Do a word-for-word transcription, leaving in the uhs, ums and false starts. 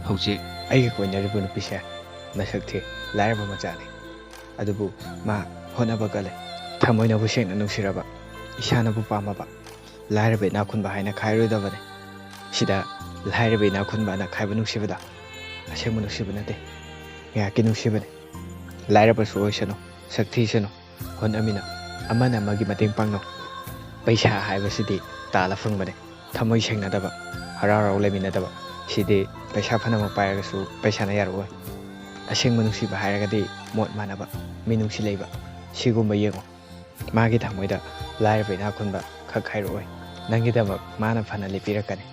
ꯍꯧꯖꯤꯛ ꯑꯩꯒ ꯀꯣꯏꯅꯔꯤꯕ ꯅꯨꯄꯤꯁꯦ ꯃꯁꯛ ꯊꯤ, ꯂꯥꯏꯔꯕ ꯃꯆꯥꯅꯤ꯫ ꯑꯗꯨꯕꯨ ꯃꯥ ꯍꯣꯠꯅꯕ ꯀꯜꯂꯤ꯫ ꯊꯃꯣꯏꯅꯕꯨ ꯁꯦꯡꯅ ꯅꯨꯡꯁꯤꯔꯕ, ꯏꯁꯥꯅꯕꯨ ꯄꯥꯝꯃꯕ, ꯂꯥꯏꯔꯕ ꯏꯅꯥꯛ ꯈꯨꯟꯕ ꯍꯥꯏꯅ ꯈꯥꯏꯔꯣꯏꯗꯕꯅꯤ꯫ ꯁꯤꯗ ꯂꯥꯏꯔꯕ ꯏꯅꯥꯛ ꯈꯨꯟꯕ ꯑꯅ ꯈꯥꯏꯕ ꯅꯨꯡꯁꯤꯕꯗꯣ ꯑꯁꯦꯡꯕ ꯅꯨꯡꯁꯤꯕ ꯅꯠꯇꯦ, ꯉꯥꯏꯍꯥꯛꯀꯤ ꯅꯨꯡꯁꯤꯕꯅꯤ꯫ ꯂꯥꯏꯔꯕꯁꯨ ꯑꯣꯏꯁꯅꯨ, ꯁꯛ ꯊꯤꯁꯅꯨ, ꯍꯣꯠꯅꯃꯤꯟꯅꯧ, ꯑꯃꯅ ꯑꯃꯒꯤ ꯃꯇꯦꯡ ꯄꯥꯡꯅꯧ꯫ ꯄꯩꯁꯥ ꯍꯥꯏꯕꯁꯤꯗꯤ ꯇꯥꯜꯂ ꯐꯪꯕꯅꯦ꯫ ꯊꯃꯣꯏ ꯁꯦꯡꯅꯗꯕ, ꯍꯔꯥꯎ ꯍꯔꯥꯎ ꯂꯩꯃꯤꯟꯅꯗꯕ, ꯁꯤꯗꯤ ꯄꯩꯁꯥ ꯐꯅꯃꯛ ꯄꯥꯏꯔꯒꯁꯨ ꯄꯩꯁꯥꯅ ꯌꯥꯔꯛꯑꯣꯏ꯫ ꯑꯁꯦꯡꯕ ꯅꯨꯡꯁꯤꯕ ꯍꯥꯏꯔꯒꯗꯤ ꯃꯣꯠ ꯃꯥꯟꯅꯕ, ꯃꯤꯅꯨꯡꯁꯤ ꯂꯩꯕ, ꯁꯤꯒꯨꯝꯕ ꯌꯦꯡꯉꯨ꯫ ꯃꯥꯒꯤ ꯊꯃꯣꯏꯗ ꯂꯥꯏꯔꯕ ꯏꯅꯥꯛ ꯈꯨꯟꯕ ꯈꯛ ꯈꯥꯏꯔꯛꯑꯣꯏ꯫ ꯅꯪꯒꯤꯗꯃꯛ ꯃꯥꯅ ꯐꯅ ꯂꯦꯞꯄꯤꯔꯛꯀꯅꯤ꯫